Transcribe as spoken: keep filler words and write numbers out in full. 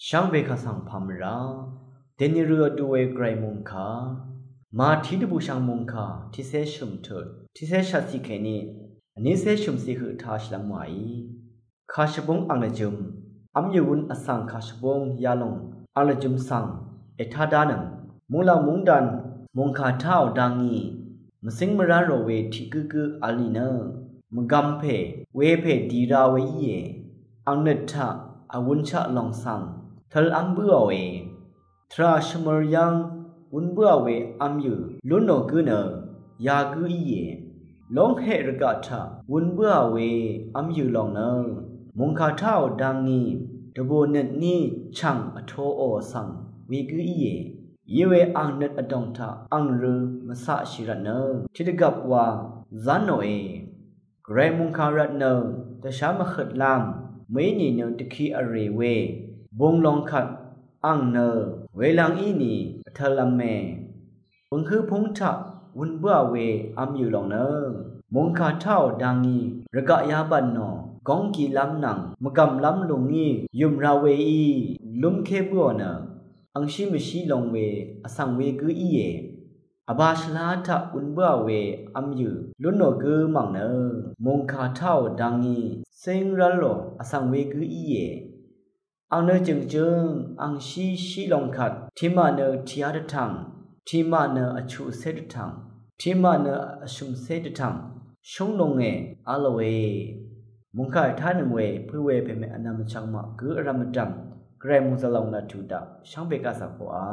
Shvngbe kaq svng pà mvrá dèní rø vdu we gvray mungkà, Màtí dvbùshv̀ng mungkà tiqcé shø̀m tut tiqcé shvtciq kèní vnícé shø̀mciq høq taq shvlv́m wàí. Kàshvbúng ang lvjø̄m, v́m yø̀ wūn vsvng kàshvbúng yalòng ang lvjø̄m svng ètá dánøng. Munglang mungdan mungkà táò dangí mvcíng mvrá rò we tiq gǿgǿ vl nìnø, mvgvm pè, we pè dì ra we íe. Ang nøt taq vwūnshaq lòng svng tøl v́m bǿòe. Tvrà shvmøl yv́ng wūn bǿà we v́m yø̀ lún nò gǿ nø yagǿ íe. Lóngheq rvgaq taq wūn bǿà we v́m yø̀ lòng nø mungkà táò dangí dvbù nøtní chv̀ng vtoò svng we gǿ íe. Iwe ang nøt vdòng taq ang rø mvcaqshì rvtnø tiqdvgvp wa zv́n nòe. Gvray mungkà rvtnø dvshá mvhøtlv́m mø̀í nìnø dvki vrè we bung lòng kvt ang nø welvng í nì vtv̄lv̄me. Bø̀nghǿ púng taq wūn bǿà we v́m yø̀ lòng nø mungkà táò dangí rvgaq yabv̀n nò góng gilv́m nvng mvgv̀mlv́m lùngí yø̀m ra weí lúmké bǿò nø angshí mvshí long we vsvng we gǿ íe. Vbā shvlá taq wūn bǿà we v́m yø̀ lún nò gǿ mv̀ng nø mungkà táò dangí cíng rv́l lò vsvng we gǿ íe. Ang nø jø̀ngjǿng angshí shí long kvt tiqmaq nø tìá dvtv̀ng, tiqmaq nø vchuqcé dvtv̀ng, tiqmaq nø vshø̀mcé dvtv̀ng shúng longe v́lòe. Mungkà ètánøng we pø̄ we pèmè vnvm vchvng maq gǿ vrv̄m vdv̀m gvray mungzv̄n lòng laq tuq daq shvngbe kaq svng poqà.